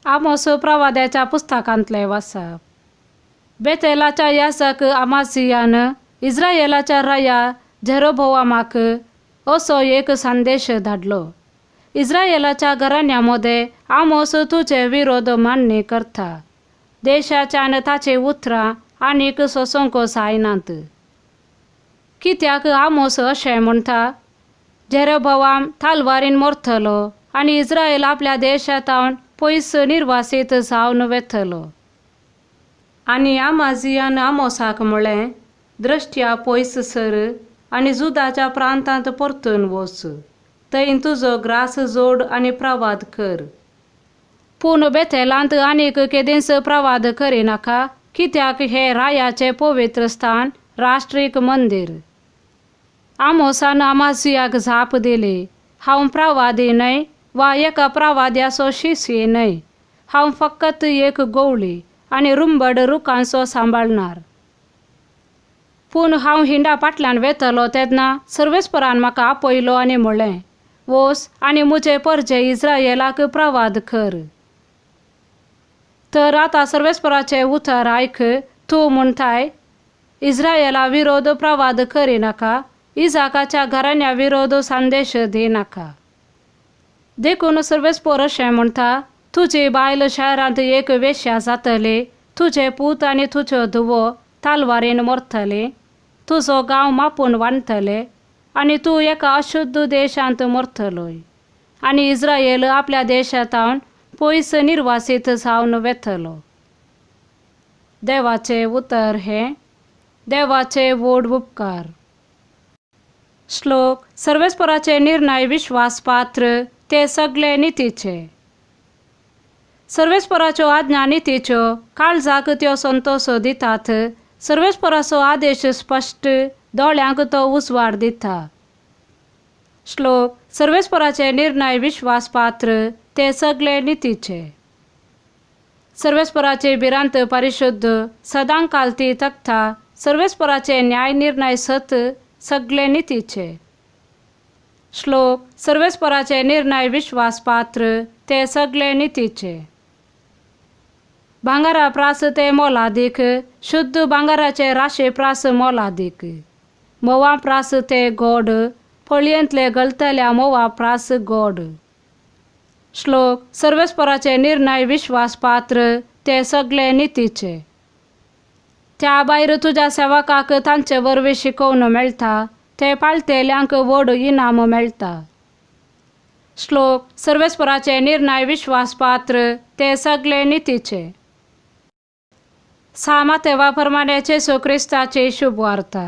आमोस प्रवाद्याच्या पुस्तकांतलें वाचप. बेथेलाच्या याजक अमासियान इस्रायेलाच्या राया जेरोबोआमाक असो एक संदेश धाडलो, इस्रायेलाच्या घराण्या मदें आमोस तुजे विरोध मान्य करता. देशाच्यान ताचीं उतरां आनीक सोसूंक जायनात. कित्याक आमोस अशें म्हणटा, जेरोबोआम तालवारीन मरतलो आनी इस्रायल आपल्या देशांत पयस निर्वासीत जावन वेतलो. आनी अमाजियान आमोसाक म्हळें, द्रश्ट्या पयस सर आनी जुदाच्या प्रांतांत परतून वच, थंय तुजो ग्रास जोड आनी प्रवाद कर. पूण बेथेलांत आनीक केदींच प्रवाद करिनाका, कित्याक हें रायाचें पवित्र स्थान, राष्ट्रीक मंदीर. आमोसान अमाजियाक जाप दिली, हांव प्रवादी न्हय वा एका प्रवाद्याचो शिष्य न्हय, हांव फकत एक गवळी आनी रुंबड रुखांचो सांबाळणार. पूण हांव हिंडा फाटल्यान वेतलो तेन्ना सर्वेस्परान म्हाका आपयलो आनी म्हळें, वोस आनी म्हजे परजे इस्रायेलाक प्रवाद कर. तर आतां सर्वेस्पराचें उतर आयक. तूं म्हणटाय, इस्रायेला विरोध प्रवाद करिनाका, इजाकाच्या घराण्या विरोध संदेश दिनाका. देखून सर्वेस्पर अशें म्हणटा, तुजी बायल शहरांत एक वेश्या जातली, तुजे पूत आनी तुज्यो धुवो तालवारीन मरतले, तुजो गांव मापून वांटतले आनी तूं एका अशुद्ध देशांत मरतलोय आनी इस्रायल आपल्या देशांत पयस निर्वासीत जावन वेतलो. देवाचें उतर हें. देवाचे व्हड उपकार. श्लोक. सर्वेस्पराचे निर्णय विश्वासपात्र, ते सगळे नितीचे. सर्वेस्पराच्यो आज्ञा नितीच्यो, काळजाक त्यो संतोश दितात. सर्वेस्पराचो आदेश स्पश्ट, दोळ्यांक तो उजवाड दिता. श्लोक. सर्वेस्पराचे निर्णय विश्वासपात्र, ते सगळे नितीचे. सर्वेस्पराची भिरांत परिशुद्ध, सदांकाल ती तकता. सर्वेस्पराचे न्याय निर्णय सत, सगळे नितीचे. श्लोक. सर्वेस्पराचे निर्णय विश्वासपात्र, ते सगळे नितीचे. भांगरा प्रास ते मोलादीक, शुद्ध भांगराचे राशे प्रास मोलादीक. म्होंवा प्रास ते गोड, फळयेंतले गलतल्या म्होंवा प्रास गोड. श्लोक. सर्वेस्पराचे निर्णय विश्वासपात्र, ते सगळे नितीचे. त्या भायर तुज्या सेवकाक तांचे वरवीं शिकोवन मेळटा, ते पाळटेल्यांक व्हड इनाम मेळटा. श्लोक. सर्वेस्पराचे निर्णय विश्वासपात्र, ते सगळे नितीचे. सामातेवा प्रमाणे जेजू क्रिस्ताची शुभवार्ता.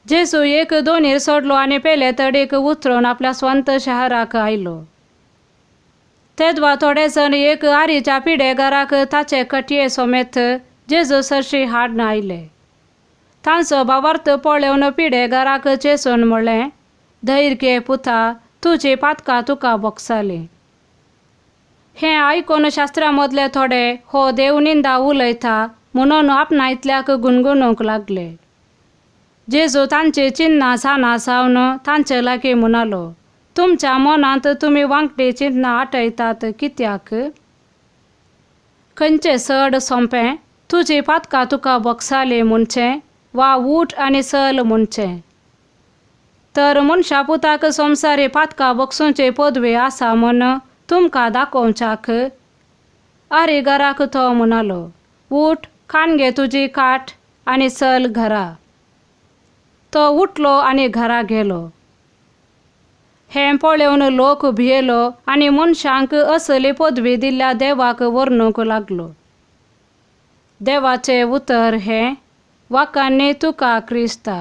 जेजू एक दोनीर सोडलो आनी पेले तडीक उतरून आपल्या स्वंत शहराक आयलो. तेदवा थोडे जण एक आरीच्या पिडेगाराक ताचे कटये समेत जेजू सरशी हाडून आयले. तांचो भावार्थ पळोवन पिडेगाराक जेजून म्हळें, धैर्य घे पुता, तुजी पातकां तुका भोगसलीं. हें आयकून शास्त्रा मदले थोडे हो देव निंदा उलयता म्हणून आपणायतल्याक गुणगुणूंक लागले. जेजू तांची चिन्नां जाणा जावन तांचे लागीं म्हणालो, तुमच्या मनांत तुमी वांकडी चिंतनां आटयतात कित्याक? खंयचें चड सोंपें, तुजी पातकां तुका भोगसलीं म्हणचें वा ऊठ आनी चल म्हणचें? तर मनशा पुताक संवसारी पातकां भोगसूंची पदवी आसा म्हूण तुमकां दाखोवच्याक. आरीगाराक तो म्हणालो, ऊठ, खाण घे तुजी काठ आनी चल घरा. तो उठलो आनी घरा गेलो. हें पळोवन लोक भियेलो आनी मनशांक असली पदवी दिल्ल्या देवाक वर्णूंक लागलो. देवाचें उतर हें. वाकांनी तुका क्रिस्ता.